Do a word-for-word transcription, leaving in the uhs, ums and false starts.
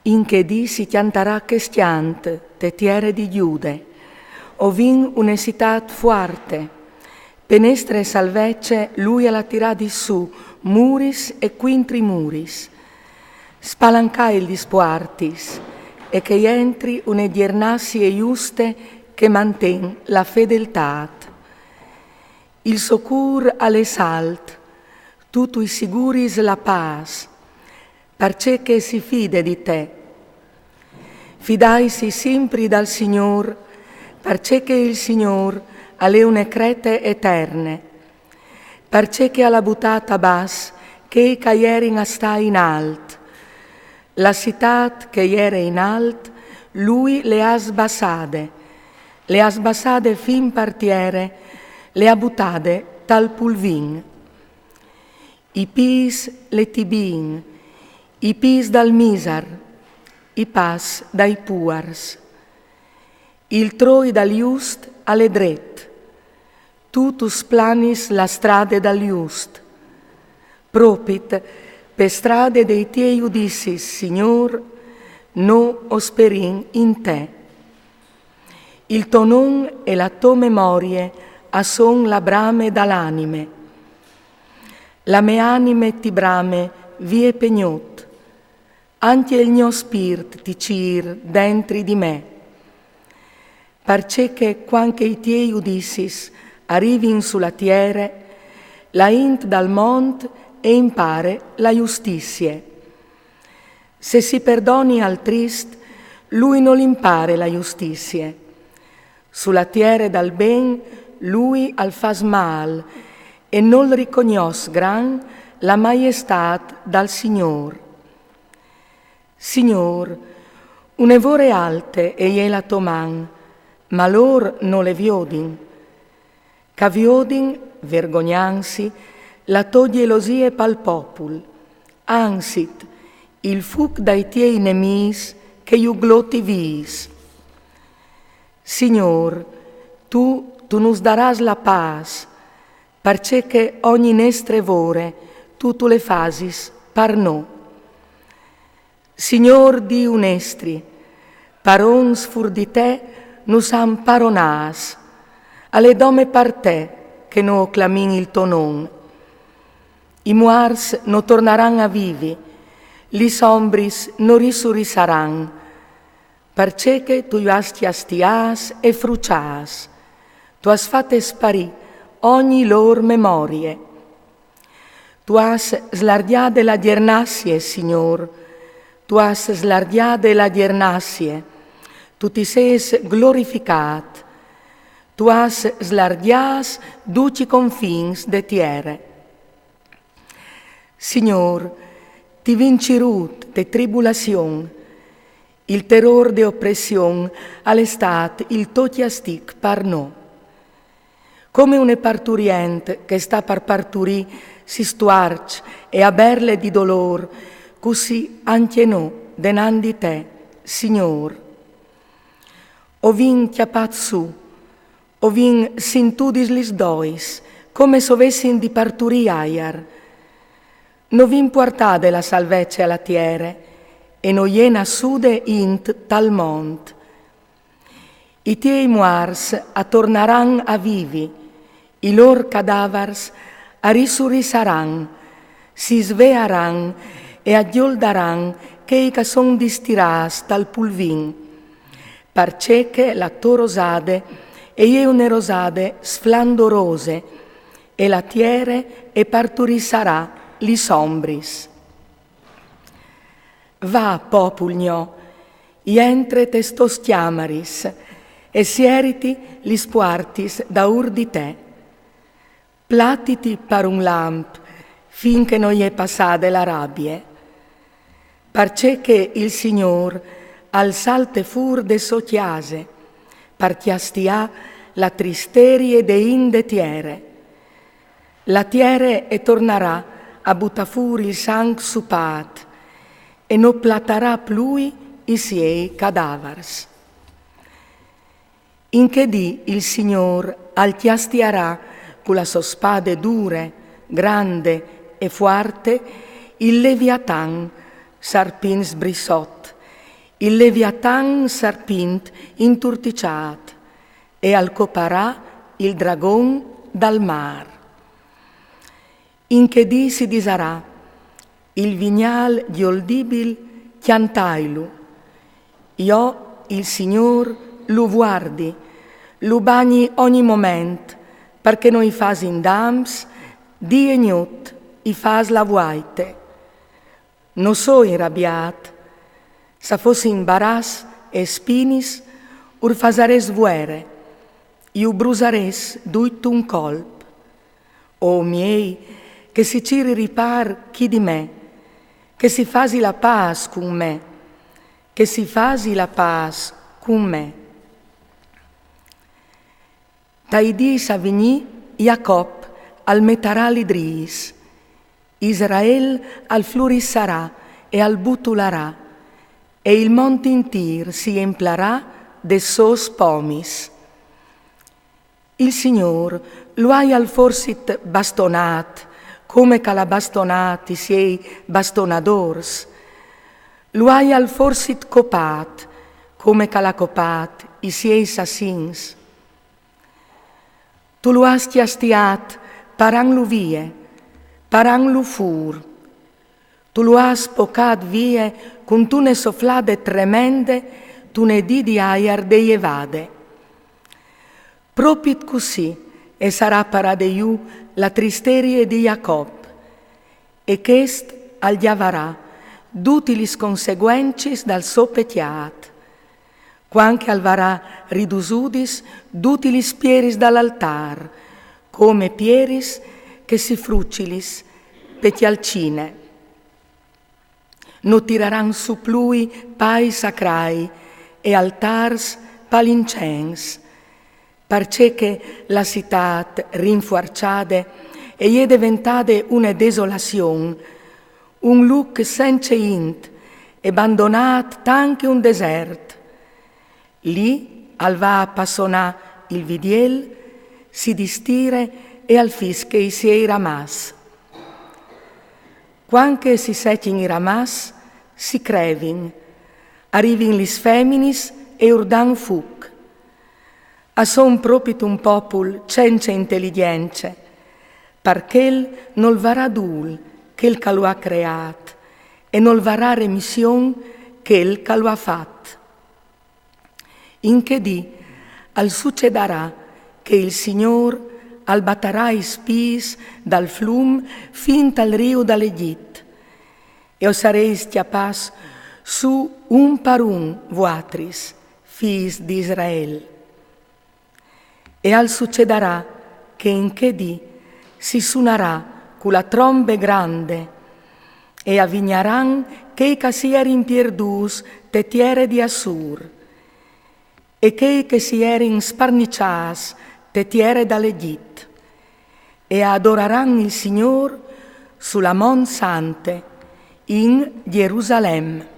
In chê dì si cjantarà chest cjant te tiere di Gjude. O vin une citât fuarte. Pe nestre salvece lui al à tirât di sù muris e cuintri muris. Spalancailis puartis, e che e jentri une gjernazie juste che manten la fedeltât. Il so cûr al è salt, tu tu i siguris la pâs, parcè che si fide di te. Fidaisi simpri dal Signôr, parcè che il Signôr al è une crete eterne, parcè che al à butât a bas chei che a jerin a stâ in alt. La citât che e jere in alt, lui le à sbassade, le à sbassade fin par tiere, le à butade tal pulvin. I pîts le tibin, i pîts dal misar, i pas dai puars. Il troi dal just al è dret. Tu tu splanis la strade dal just. Propit pe strade dei tiei judicis, Signôr, nô o sperìn in te. Il to non e la tô memorie a son la brame da la anime. La mê anime ti brame vie pe gnot. Ancje il gno spirt ti cîr dentri di me. Parcè che cuant che i tiei judicis a rivin su la tiere, la int dal mont e impare la justizie. Se si perdoni al trist, lui nol impare la justizie. Su la tiere dal ben lui al fâs mâl e nol ricognòs gran la maiestât dal Signôr. Signôr, une vore alte e je la tô man, ma lôr no le viodin. Ch'a viodin, vergognantsi, la tô gjelosie pal popul. Anzit, il fuc dai tiei nemîs che ju gloti vîs. Signôr, tu, tu nus darâs la pâs, parcè che ogni nestre vore tu, tu le fasis par nô. Signôr Diu nestri, parons fûr di te nus àn paronâts, al è dome par te che nô o clamìn il to non. I muarts no tornaran a vivi, lis ombris no risurrissaran, parcè che tu ju âs cjastiâts e fruçâts, tu âs fate sparî ogni lôr memorie. Tu âs slargjade la gjernazie, Signôr, tu âs slargjade la gjernazie, tu ti sês glorificât, tu âs slargjâts ducj i confins de tiere. Signôr, ti vin cirût te tribulazion, il terôr de opression al è stât il to cjastic par nô. Come une parturient che sta par parturî si stuarç e a berle di dolôr, cussì ancje nô denant di te, Signôr. O vin cjapât sù, o vin sintudis lis dois, come s'o vessin di parturî aiar. No vin puartade la salvece a la tiere, e no je nassude int tal mont. I tiei muarts a tornaran a vivi, i lôr cadavars a risurrissaran, si svearan e a gjoldaran chei ch'a son distirâts tal pulvin. Parcè che la tô rosade e je une rosade sflandorose, e la tiere e parturissarà lis ombris. Va, popul gno, jentre tes tôs cjamaris, e sieriti lis puartis daûr di te. Platiti par un lamp, fin che no je passade la rabie. Parcè che il Signôr al salte fûr de sô cjase, par cjastiâ la tristerie de int de tiere. La tiere e tornarà a butâ fûr il sanc supât, e no platarà plui i siei cadavars. In chê dì il Signôr al cjastiarà cu la sô spade dure, grande e fuarte il Leviatan, sarpint sbrissot, il leviatan sarpint inturtiçât, e al coparà il dragon dal mâr. In chê dì si disarà: il vignâl gjoldibil, cjantailu. Jo, il Signôr, lu vuardi, lu bagni ogni moment, parcè no i fasin dams, dì e gnot i fâs la vuaite. No soi rabiât. S'a fossin barâs e spinis, ur fasarès vuere, ju brusarès ducj d'un colp. O miei, che si ciri ripâr chi di me, che si fasi la pâs cun me, che si fasi la pâs cun me. Tai dîs a vignî Jacop al metarà li drîs, Israel al flurissarà e al butularà, e il mont intîr si emplarà des sôs pomis. Il Signôr lu aial forsit bastonât, come ch'al à bastonât i siei bastonadôrs? Lu aial forsit copât, come ch'al à copât i siei sassins? Tu lu âs cjastiât parantlu vie, parantlu fûr. Tu lu âs pocât vie cuntune soflade tremende, tune dì di aiar de jevade. Propit cussì e sarà parade jù la tristerie di Jacop, e chest al gjavarà dutis lis conseguencis dal so pecjât, cuant che al varà ridusudis dutis lis pieris dal altâr, come pieris che si frucilis pe cjalcine. No tiraran sù plui pai sacrai e altârs pal incens, parcè che la citât rinfuarçade e je deventade une desolazion, un lûc cence int e bandonât tant che un desert. Li al va a passonâ il vidiel, si distire e al fische i siei ramaçs. Cuant che si secjin i ramaçs, si crevin, a rivin lis feminis e ur dan fûc. A son propit un popul cence inteligjence, par chel nol varà dûl chel ch'a lu à creât, e nol varà remission chel ch'a lu à fat. In chê dì al sucedarà che il Signôr al batarà i spîs dal flum fin tal riu dal Egjit, e o sarês cjapâts sù un par un vuatris, fîs di Israel. E al sucedarà che in chê dì si sunarà cu la trombe grande, e a vignaran chei ch'a si jerin pierdûts te tiere di Assûr, e chei che si jerin sparniçâts te tiere dal Egjit, e a adoraran il Signôr su la mont sante, in Gjerusalem.